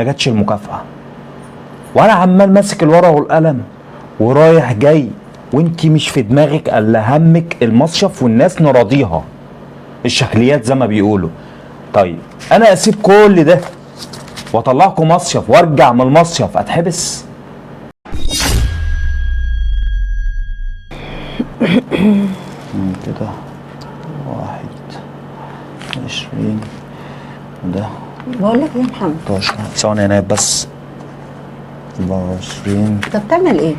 ما جاتش المكافأة، وانا عمال ماسك الورقة والقلم ورايح جاي، وانتي مش في دماغك الا همك المصيف والناس نراضيها، الشكليات زي ما بيقولوا. طيب انا اسيب كل ده واطلعكم مصيف وارجع من المصيف اتحبس؟ كده 21 وده بقول لك ايه يا محمد؟ 16. ثواني يا نايب بس. 24. انت بتعمل ايه؟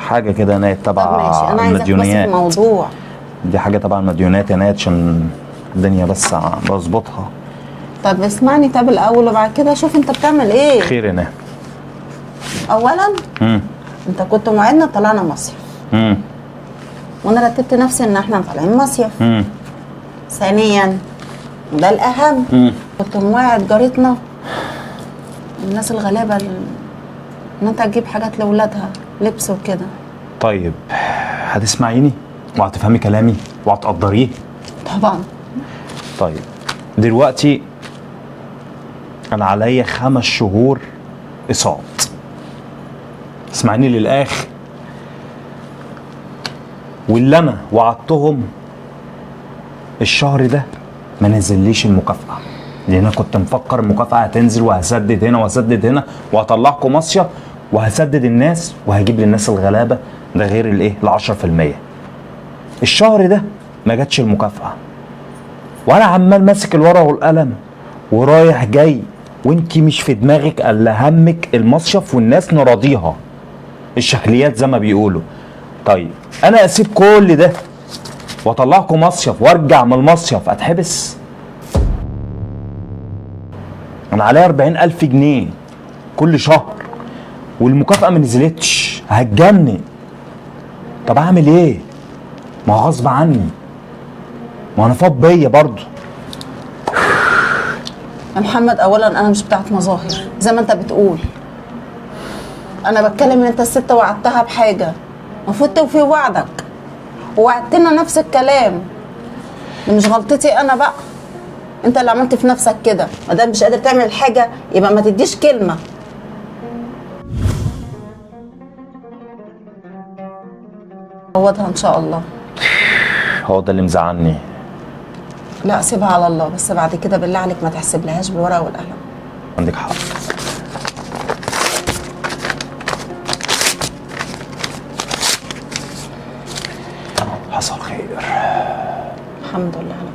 حاجة كده يا نايب تبع طب ماشي، انا عايزك بس في المديونيات. موضوع. دي حاجة تبع المديونات يا نايب عشان الدنيا بس بظبطها. طب اسمعني، طب الاول وبعد كده شوف انت بتعمل ايه. خير يا نايب. اولا انت كنت موعدنا طلعنا مصيف، وانا رتبت نفسي ان احنا طالعين مصيف. ثانيا وده الاهم، كنت موعد جارتنا الناس الغلابة ان انت تجيب حاجات لاولادها، لبس وكده. طيب هتسمعيني وهتفهمي كلامي وهتقدريه؟ طبعا. طيب دلوقتي انا عليا 5 شهور اقساط، اسمعيني للاخر. واللي انا وعدتهم الشهر ده ما نزليش المكافأة، لان انا كنت مفكر المكافأة هتنزل وهسدد هنا وهسدد هنا وهطلعكم مصيف وهسدد الناس وهجيب للناس الغلابة، ده غير الايه ال 10%. الشهر ده ما جاتش المكافأة، وانا عمال ماسك الورقة والقلم ورايح جاي، وانتي مش في دماغك الا همك المصيف والناس نراضيها، الشكليات زي ما بيقولوا. طيب انا اسيب كل ده واطلعكم مصيف وارجع من المصيف اتحبس؟ انا عليا 40,000 جنيه كل شهر والمكافأة ما نزلتش، هتجنن. طب اعمل ايه؟ ما هو غصب عني، ما انا فاض بيا برضه. يا محمد اولا انا مش بتاعت مظاهر زي ما انت بتقول، انا بتكلم ان انت الست وعدتها بحاجة المفروض توفي وعدك، ووعدتنا نفس الكلام. دي مش غلطتي انا بقى، انت اللي عملت في نفسك كده. ما دام مش قادر تعمل حاجة يبقى ما تديش كلمة. عوضها ان شاء الله. هو ده اللي مزعلني. لا سيبها على الله، بس بعد كده بالله عليك ما تحسب لهاش بالورقة والقلم. عندك حق. حصل خير. الحمد لله على